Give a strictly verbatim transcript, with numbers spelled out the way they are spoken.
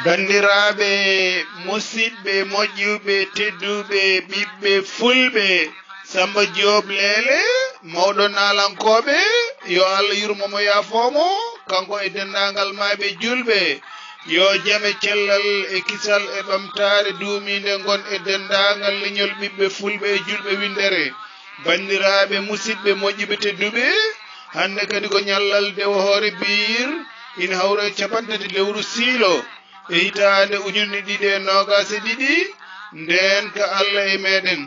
Banndiraaɓe, musidɓe moƴƴuɓe, tedduɓe, ɓiɓɓe fulɓe, Samba Diop Leele, mawɗo naalankooɓe, yo Allah yurmo mo, yaafoo mo, kanko e denndaangal maayɓe juulɓe. Yo jam e cellal e kisal e ɓamtaare duumiinde ngon e denndaangal leñol ɓiɓɓe fulɓe e juulɓe winndere. Banndiraaɓe, musidɓe moƴƴuɓe, tedduɓe, hannde kadi ko ñallal dewo hoore biir, ina hawra e capanɗe tati lewru siilo e hitaande ujunere ɗiɗi e noogaas e ɗiɗi, ndeen ka Allah e meeɗen.